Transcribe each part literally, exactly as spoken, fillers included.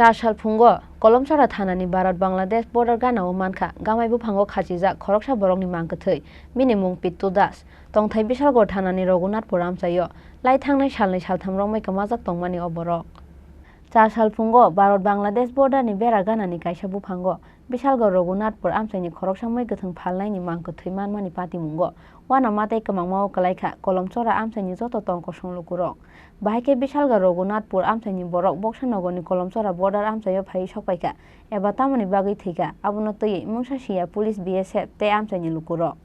Char sal phungo Kolomchara thanani Bharat Bangladesh border ganao mankha gamai buphango khachijak khoroksa borokni mang kwthwi, bini mung Pittu Das, tongthai Bishalgarh thanani Raghunathpur amchaio lai thangnai salnwi saltham romwi kwmajak tongmani o borok. Char sal phungo Bharat Bangladesh border ni bera ganani kaisa buphango Bishalgarh Raghunathpur amchaini khoroksa mui kwthwng phalnaini mang kwthwi manmani patimungo uanama tei kwmangmao kwlaikha Kolomchara amchaini joto tong kosong lukurok. Bahai khe Bishalgarh Raghunathpur amchaini borok Boksa nogorni Kolomchara border amchaio phaiwi sokpaikha eba tamoni bagwi thwikha, abono twiwi mungsa siya police, B S F tei amchaini lukurok.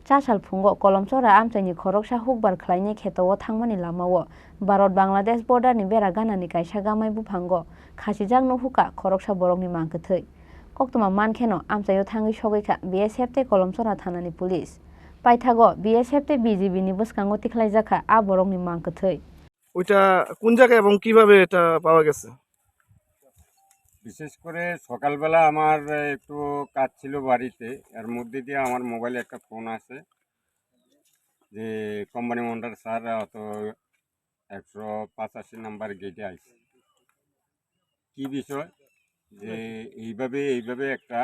Char sal phungo Kolomchara amchaini khoroksa hukbar khlainai khetao thangmani lamao Bharat Bangladesh border ni bera ganani kaisa gamai buphango khachijak nuhukha khoroksa borokni mang kwthwi. Koktwma mankheno amchaio thangwi sogwikha B S F tei Kolomchara thanani police. Paithago B S F tei B G B ni bwskango tikhlaijakha a borokni mang kwthwi. ওইটা কোন জায়গায় এবং কিভাবে এটা পাওয়া গেছে? বিশেষ করে সকালবেলা আমার একটু কাজ ছিল বাড়িতে, এর মধ্যে দিয়ে আমার মোবাইলে একটা ফোন আসে যে কোম্পানি মন্ডার স্যার অত একশো পঁচাশি নাম্বার গেটে আইছে। কি বিষয়? যে এইভাবে, এইভাবে একটা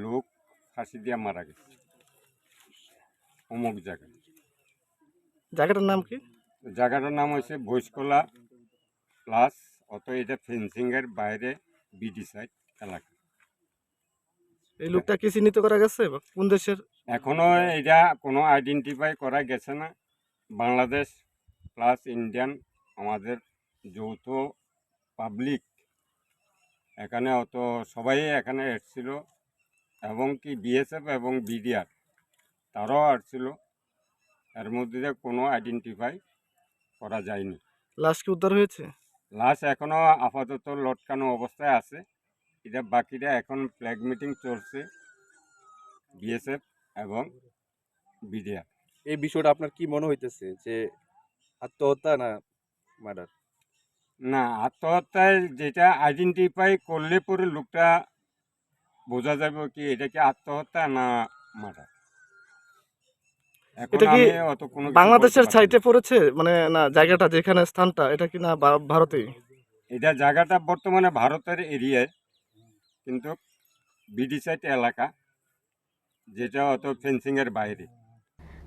লোক ফাঁসি দিয়া মারা গেছে অমুক জায়গায়। জায়গাটার নাম কি? জায়গাটার নাম হচ্ছে ভৈসকলা প্লাস, অত এটা ফেন্সিং এর বাইরে বিডি সাইড এলাকা। এই লোকটা কি চিহ্নিত করা গেছে বা কোন দেশের? এখনো এটা কোনো আইডেন্টিফাই করা গেছে না। বাংলাদেশ প্লাস ইন্ডিয়ান আমাদের যৌথ পাবলিক, এখানে অত সবাই এখানে এসছিল, এবং কি বিএসএফ এবং বিডিআর তারাও আসছিল। এর মধ্যে দিয়ে কোনো আইডেন্টিফাই করা যায়নি। লাশ কি উদ্ধার হয়েছে? লাশ এখনো আপাতত লটকানো অবস্থায় আছে। এটা বাকিটা এখন ফ্ল্যাগ মিটিং চলছে বিএসএফ এবং বিডিআর। এই বিষয়টা আপনার কি মনে হইতেছে যে আত্মহত্যা না মার্ডার? না, আত্মহত্যায় যেটা আইডেন্টিফাই করলে পরে লোকটা বোঝা যাবে কি এটা কি আত্মহত্যা না মার্ডার। এখন এটা কি আমি অত কোনো কিছু বলতে বাংলাদেশের পারছি না। সাইডে পড়েছে? মানে না, জায়গাটা যেখানে স্থানটা, এটা কি না বা-, ভারতেই? এটা জায়গাটা বর্তমানে ভারতের এরিয়ায়, কিন্তু বিডি সাইড এলাকা, যেটা অত ফেন্সিং এর বাইরে।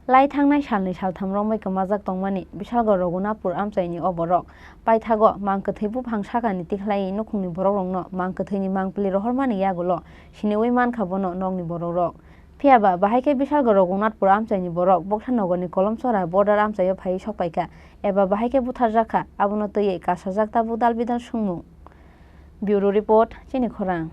Lai thangnai salni saltham romwi kwmajak tongmani Bishalgarh Raghunathpur amchaini o borok. Paithago mang kwthwi buphang sakani tikhlaiwi nukhungni borokrokno mang kwthwini mang pili rohormani yagulo siniwi mankha bono nokni borokrok. Phiyaba bahai khe Bishalgarh Raghunathpur amchaini borok Boksa nogorni Kolomchara border amchaio phaiwi sokpaikha eba bahai khe butharjakha, abono twiwi kasajak tabuk dal bidal songmung. Bureau Report, Chini Khorang.